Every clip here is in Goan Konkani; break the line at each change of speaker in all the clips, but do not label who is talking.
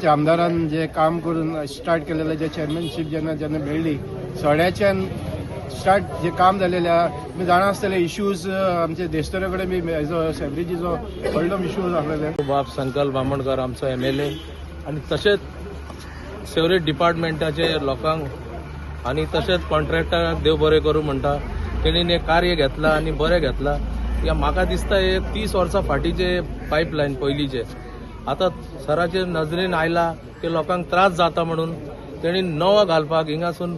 आमच्या आमदारान जे काम करून स्टार्ट केलेले, जे चेअरमॅनशीप जेन्ना जेन्ना मेळ्ळी, सड्याच्यान स्टार्ट जे काम जालेले आहा, तुमी जाणा आसतले इश्यूज आमचे देस्तरे कडेन बी हेजो सेवरेजीचो व्हडलो इश्यूज आसलेले.
बाब संकल्प बामणकर आमचो एमएलए आनी तशेंच सेवरेज डिपार्टमेंटाचे लोकांक आनी तशेंच कॉन्ट्रॅक्टराक देव बरें करूं म्हणटा. तेणीन हें कार्य घेतलां आनी बरें घेतलां. या म्हाका दिसता हे 30 वर्सां फाटीचे पायपलायन पयलींचे आतां सराचे नजरेन आयला की लोकांक त्रास जाता म्हणून तेणी नवो घालपाक हिंगासून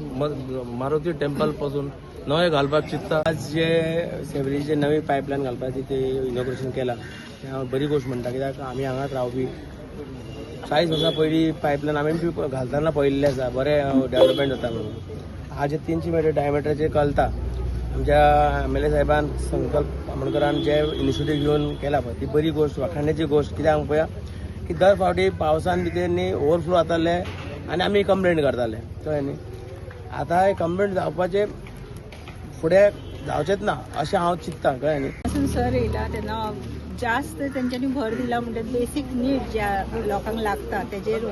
मारुती टेम्पल पासून नवे घालपाक चिंत्ता.
आज जे सेवरेजीचे नवी पायपलायन घालपाची ते इनॉग्रेशन केला, ते हांव बरी गोश्ट म्हणटा, कित्याक आमी हांगाच रावपी. 40 वर्सां पयलीं पायपलायन आमी बी घालतना पळयल्लें आसा, बरें डेवलपमेंट जाता म्हणून. आज 300 मिटर डायमिटराचेर चलता. आमच्या एमएलए साहेबान, संकल्प आमोणकरान जे इनिशिएटीव घेवन केला पळय, ती बरी गोश्ट, वाखाणण्याची गोश्ट. कित्याक पळया की दर फावटी पावसान भितर न्ही ओवरफ्लो जाताले आनी आमी कंप्लेन करताले, कळ्ळें न्ही? आतां कंप्लेन जावपाचें फुडें जावचेंच ना अशें हांव चिंत्ता, कळ्ळें न्ही?
पासून सर येयला तेन्ना जास्त तेंच्यांनी भर दिला म्हणजे बेसीक नीड ज्या लोकांक लागता तेजेर,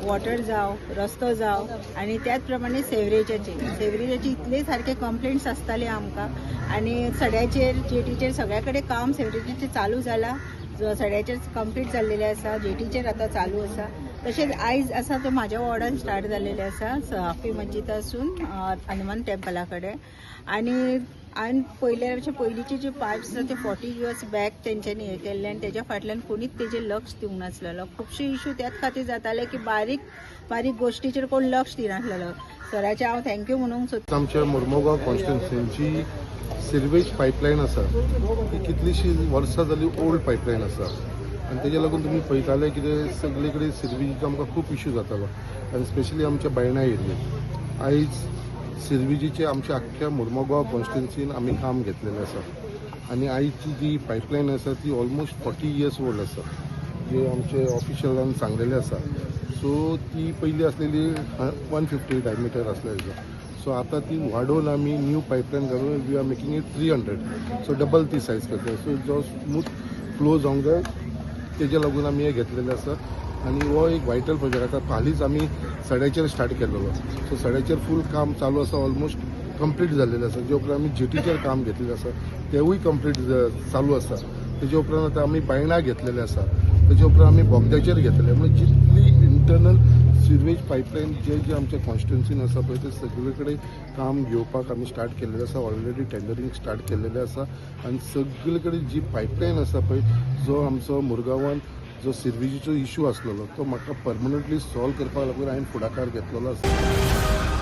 वॉटर जावं, रस्तो जावं आनी त्याच प्रमाणे सेवरेजाचे इतले सारके कंप्लेंट्स आसताले आमकां. आनी सड्याचेर, जेटीचेर सगळ्या कडेन काम सेवरेजाचें चालू जाला. सड्याचेर कंप्लीट जाल्लेलें आसा, जेटीचेर आतां चालू आसा. तशेंच आयज आसा तो म्हाज्या वॉर्डान स्टार्ट जाल्लेलें आसा, हाफी मस्जिदासून हनुमान टेम्पला कडेन. आनी हांवें पयले अशे पयलींचे जे पायप्स आसा ते 40 इयर्स बॅक तेंच्यांनी हे केल्ले आनी तेज्या फाटल्यान कोणीच तेजेर लक्ष दिवंक नासलेलो. खुबशे इशू त्याच खातीर जाताले की बारीक बारीक गोश्टीचेर कोण लक्ष दिनासलेलो. सराचें हांव thank you म्हणूंक सोदतां.
आमच्या मुर्मुगांव कॉन्स्टिट्युन्सीची सिरवेज पायपलायन आसा ती कितलीशी वर्सां जाली ओल्ड पायपलायन आसा आनी तेज्या लागून तुमी पळयताले कितें सगळे कडेन सिरवेजीचो आमकां खूब इश्यू जातालो आनी स्पेशली आमच्या बायणा एरियेत. आयज सिरवेजीचे आमच्या आख्ख्या मुर्मुगांव कॉन्स्टिट्युन्सीन आमी काम घेतलेलें आसा आनी आयची जी पायपलायन आसा ती ऑलमोस्ट 40 इयर्स ओल्ड आसा, जे आमचे ऑफिशियलान सांगलेलें आसा. सो ती पयली आसलेली 150 डायमिटर आसलेली. सो आतां ती वाडोवन आमी न्यू पायपलायन घालून we are making it 300, so double ती सायज करता. सो जो स्मूथ फ्लो जावंक जाय, तेज्या लागून आमी हें घेतलेलें आसा आनी हो एक वायटल प्रोजेक्ट. आतां हालींच आमी सड्याचेर स्टार्ट केलेलो. सो सड्याचेर फूल काम चालू आसा, ऑलमोस्ट कंप्लीट जाल्लेलें आसा. जे उपरांत आमी जेटीचेर काम घेतलेलें आसा, तेवूय कंप्लीट चालू आसा. तेजे उपरांत आतां आमी बायणा घेतलेले आसा, तेजे उपरांत आमी बोगद्याचेर घेतले. म्हणजे जितली इंटरनल सिरवेज पायपलायन जे जे आमच्या कॉन्स्टिट्युन्सीन आसा पळय, ते सगळे कडेन काम घेवपाक आमी स्टार्ट केल्लेलें आसा. ऑलरेडी टेंडरींग स्टार्ट केल्लेलें आसा आनी सगळे कडेन जी पायपलायन आसा पळय, जो आमचो मुरगांवान जो सिरवेजीचो इशू आसलेलो तो म्हाका परमनंटली सॉल्व करपाक लागून हांवें फुडाकार घेतलेलो आसा.